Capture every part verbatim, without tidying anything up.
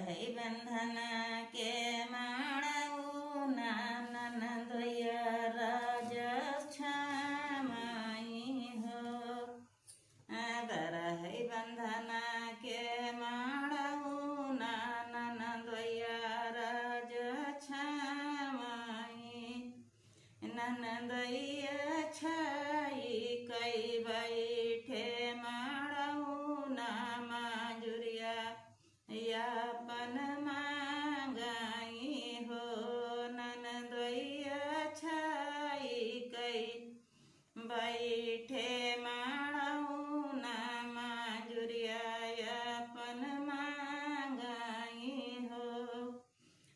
बंधन के माड़ऊ ना ननदोइया राज छामई हो। गरहई बंधन के माड़ऊ ना ननदोइया राज छामई। ननदोइया छाई कई बैठे माड़ऊ ना माजुरिया यापन मांगई हो। ननदोइया छाई कई बैठे माड़ऊ ना माजुरिया यापन मांगई हो।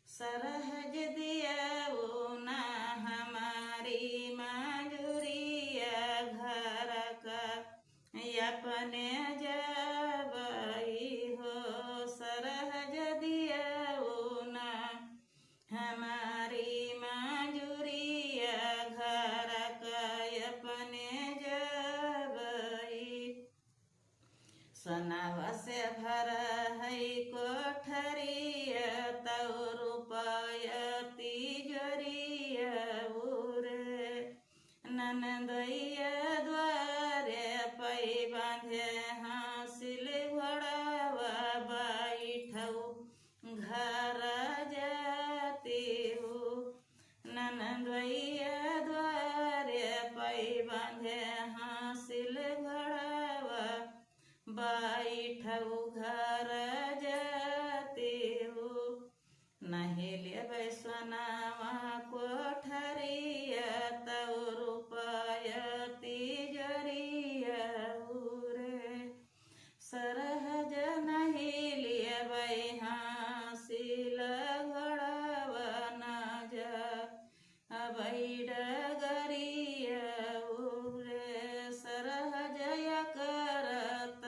सरहज दियाऊ ना हमारी माजुरिया घर का अपने जबई हो। सरहज दियाऊ ना हमारी माजुरिया घर का अपने जबई। सोनावा से भर है कोठरिया तौ रुपया तिजोरिया उरे। ननदोइया द्वारे पै बांधे हासिल घोड़ावा बैठऊ घर जाती हूँ। ननदोइया द्वारे पै बांधे हासिल घोड़ावा बैठऊ घर जाती हूँ। नहीं लेबै सोनावा कोठरिया तौ रुपया तिजोरिया उरे। सरहज नहीं लेबै हासिल घोड़ावा ना जा अबै डगरिया उरे। सरहज यकरत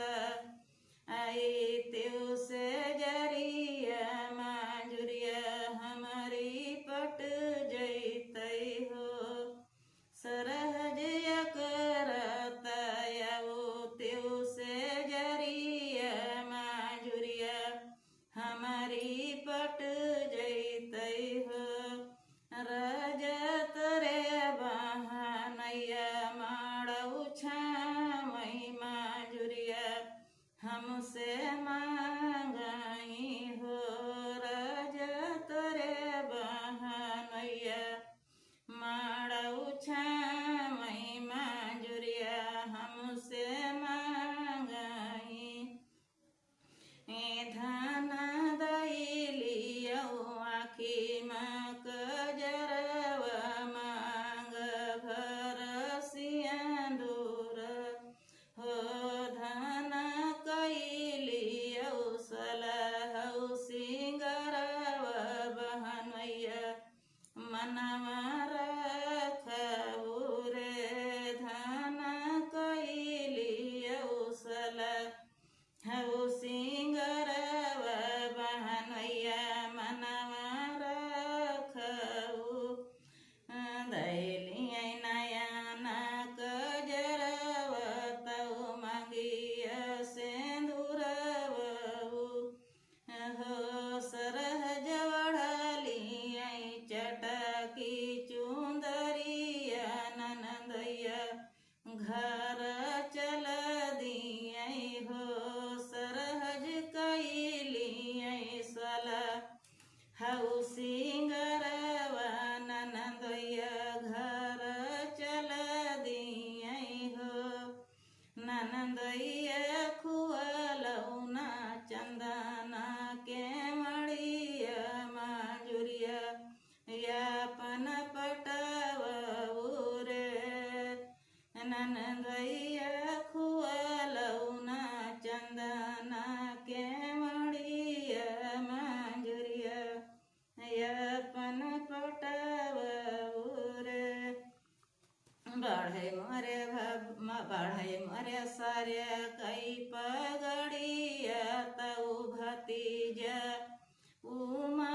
आई तेउ से जरिया माजुरिया हमरी पट जैतई हो। सरहज यकरत आऊ तेउ से जरिया माजुरिया हमरी पट जैतई हो। राजा तोरे बहनैया माड़ऊ छामई माजुरिया हमसे मांगई हो। राजा तोरे बहनैया माड़ऊ छामई माजुरिया हमसे मांगई। ए धन दैलियौ आँखी मा कजरवा मांग भर सिंदूर हो। धन कैलियौ सलहौ सिंगरवा बहनैया मनवा राखऊ रे। धन कैलियौ सलहौ सिंगरवा बहनैया मनवा राखऊ। दैलियै नयना कजरवा तौ मंगिया सिंदूरवऊ हो। सरहज ओढ़लियै चटकी चुंदरिया ननदोइया घर चल दियै हो। सरहज कैलियै सलहौ सिंगरवा ननदोइया घर चल दियै हो। ननदोइया खुअलौ ना चंदना के मड़िया माजुरिया यापन पटवऊ रे। ननदोइया खुअलौ ना चंदना के मड़िया माजुरिया यापन पटवऊ रे। बढ़ै मोरे भब-, म-, बढ़ै मोरे सारे कई पगड़िया तौ भतीजा उमा